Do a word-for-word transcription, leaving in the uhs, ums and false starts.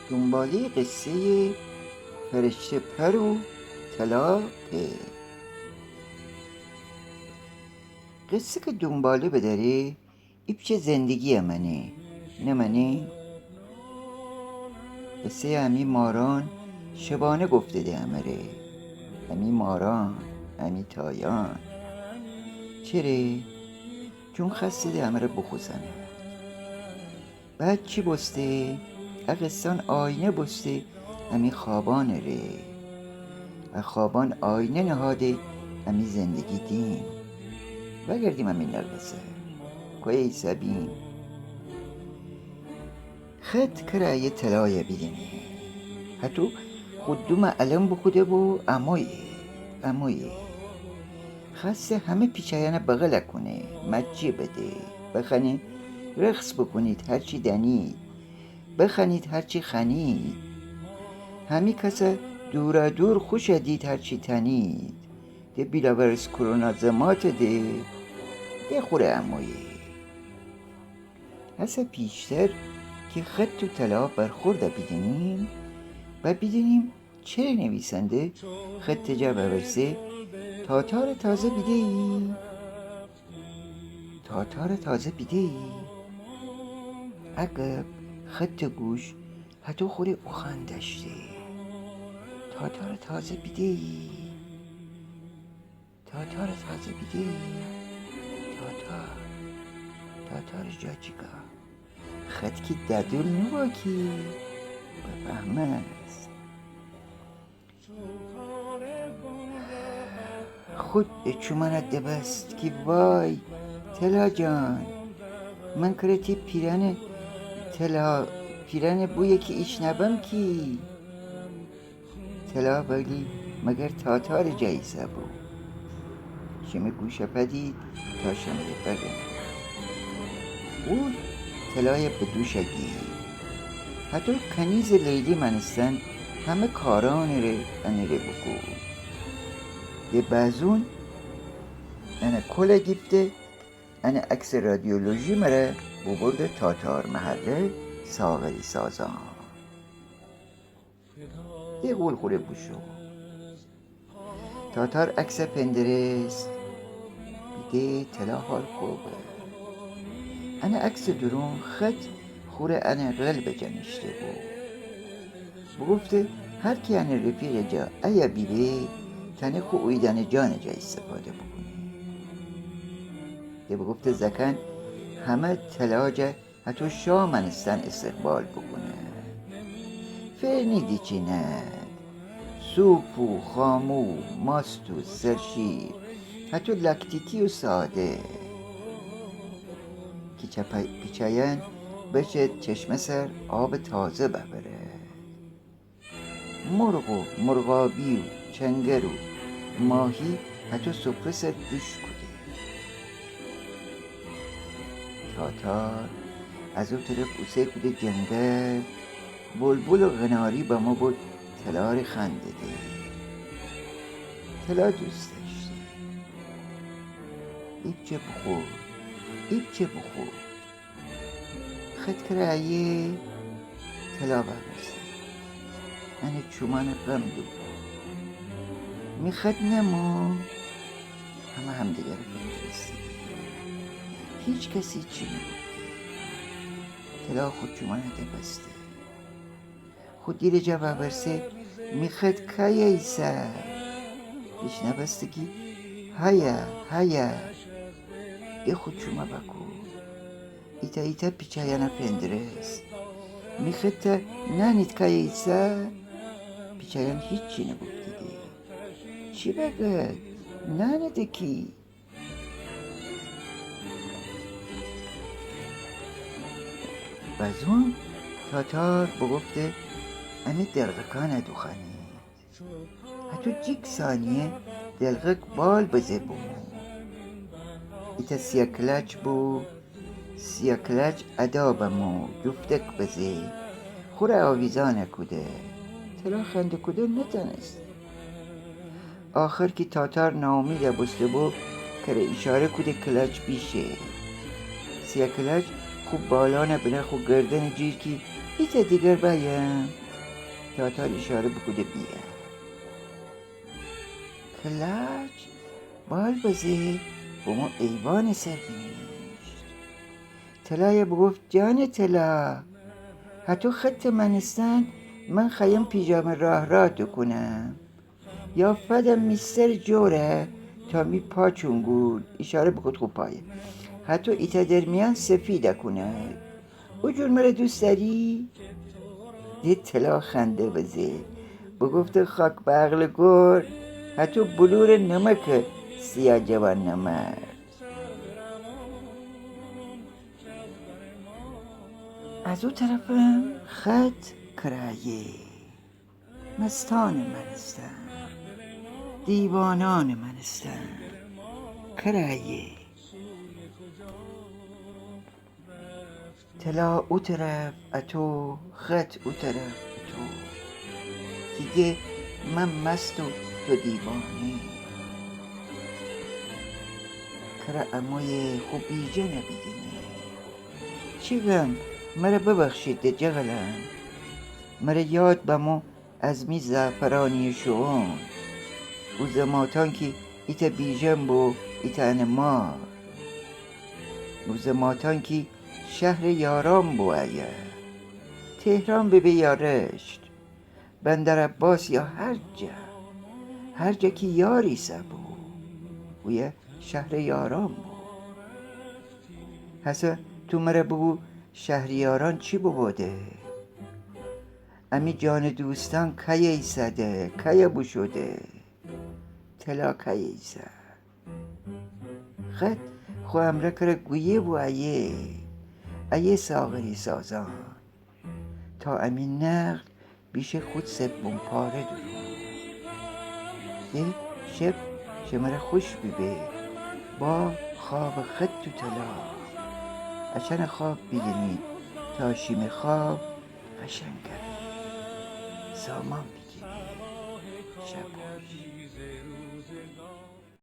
دونباله‌یٚ قصه‌یٚ فرشته پر و طلا پر. قصه که دونباله بدأره، ایپچه زندگی‌یه مأنه، نمأنه؟ قصه‌یٚ امی مارأن شبانه گفتده امره. امی مارأن، امی تایأن. چره؟ چون خوأستده امره بوخوسأنه. بعد چی بوسته؟ ا قصه‌أن آینه بوسته امی خوابأنٚ ره. ا خوابأن آینه نهاده امی زندگی دیم. وأگردیم امی نقل سر. کویه ایسه‌بیم؟ خط کره ایه طلایه بیدینه. هتو خو دومه الم بوکوده بو امویه، امویه. خوأسته همه پیچه‌یأنه بغل کونه، مجه بده، بخوأنه: رخص بوکونید هرچی دأنید، بخوأنید هرچی خوأنید. همی کسه دورادور خوشه دید هرچی تأنید. ده بیلاورز کرونا زماته ده، ده خوره امویه. هسه پیشتر کی خط و طلا برخورده بیدینیم، و بیدینیم چره نیویسنده خطٚ جا وأورسه: تاتارٚ تازه بیده‌یی؟ تاتارٚ تازه بیده‌یی؟ اگب خطٚ گوش هتو خوره اوخوأن دأشته: تاتارٚ تازه بیده‌یی؟ تاتارٚ تازه بیده‌یی؟ تاتار، تاتارٚ جا جیگا. خط کی ددول نوبو کی بفهمس. خو چومأنه دبست کی وای طلا جان، من کره تی پیرأنٚ، طلا، پیرأنٚ بویه کی ایشنوم کی. طلا ولی مگر تاتارٚ جا ایسه‌بو؟ شیمی گوشه پدید تا شمره بگم. او طلایه به دوشه گیفت. هتو کنیزٚ لیلی مأنستن همه کارأنٚ ره انٚ ره بوکود. ده بازون انه کوله گیفته، انه عکسٚ رادیولوژی مره بوبرده تاتار محله ساغری‌سازان. ده غول خوره بوشو. تاتار عکسه فندرست، بیده طلا حال خوبه. انه عکسٚ دورون خط خوره انه قلبٚ جا نیشته بو. بوگفته هر کی انه رفیقٚ جا ایه بیبه، تأنه خو اویدأنٚ جانٚ جا ایستفاده بوکونه. ده بوگفته زأکأن همه طلا جا هتو شا مأنستن استقبال بوکونه. فرنی دیچینه، سوپ و خامو، ماست و سرشیر، هتو لاکتیکی و ساده. کی چپا-، پیچه‌یأن بچه چشمه سر آبٚ تازه بأوره. مرغ و مرغابی و چنگر و ماهی هتو سفره سر جوش کوده. تاتار از او طرف اوسه کوده جنگل، بلبل و قناری بمو بو طلا ره خوأن دده. طلا دوست دأشته. ایپچه بوخور، ایپچه بوخور. خط کره ایه طلا وأورسه. انه چومأنٚ غم دوبو. می خط نمو، همه همدیگره فندرستیدی. هیچ کسی چی نوگفتی. طلا خو چومأنه دبسته. خو دیلٚ جا وأورسه، می خط کایه ایسه؟ بیشنوسته کی هایه، هایه. ده خو چومه بکود. ایتأ ایتأ پیچه‌یأنه فندرست. می خطه نأنید کایه ایسه؟ پیچه‌یأن هیچی نوگفتیدی. چی بگد؟ نأنیدی کی. بازون تاتار بوگفته، امی دلغکأنه دوخوأنید. هتو جیک ثانیه دلغک بال بزه بمو. ایتأ سیه کلاچ بو، سیه کلاچ ادا بمو جفتک بزه، خوره آویزأنه کوده. طلا خنده کوده نتأنسته. آخر کی تاتار ناامیده بوسته بو، کره ایشاره کوده کلاچ بیشه. سیه کلاچ خو بالأنه بنه خو گردنٚ جیر کی ایتأ دیگر بأیم. تاتار ایشاره بوکوده بیه. کلاچ بال بزه بمو ایوانٚ سر بینیشت. طلایه بوگفت: جانٚ طلا، هتو خطٚ مأنستن من خوأیم پیجامه راه راه دوکونم. یا فدم می سرٚ جوره تا می پا چونگول، ایشاره بوکود خو پایه، هتو ایتأ درمیأن سفیده کونه. او جور مره دوست دأری؟ ده طلا خنده بزه، بوگفته: خاک به عقلٚ گور، هتو بلورٚ نمکه سیا جوان نمر. از او طرفم خط کرایه. مستانٚ مأنستن، دیوانانٚ مأنستن کرایه. طلا او طرف اتو، خط او طرف اتو. کی گه من مست و تو دیوانه. کره امویه خو بیجنه بیگینه. چی گم، مره ببخشید ده جغلان. مره یاد بمو از می زعفرانیٚ شوئون. او زماتان کی ایتأ بیژن بو، ایتأ انه مار. او زماتان کی شهرٚ یاران بو ایه. تهران ببه یا رشت، بندرعباس یا هر جا، هر جا کی یار ایسه بو، اویه شهرٚ یاران بو. هسه تو مره بوگو شهرٚ یاران چی ببوده؟ امی جانٚ دوستان کیه ایسده، کیه بوشوده؟ طلا کیه ایسه؟ خط خو امرأ کره گویه بو ایه، ایه ساغری سازان. تا امی نقل بیشه خو سببون پاره دورون. ده شب شمره خوش بیبه با خوابٚ خط و طلا. اچنه خواب بیگینید تا شیمه خواب قشنگ گبه. سامان بیگینید. شب خوش.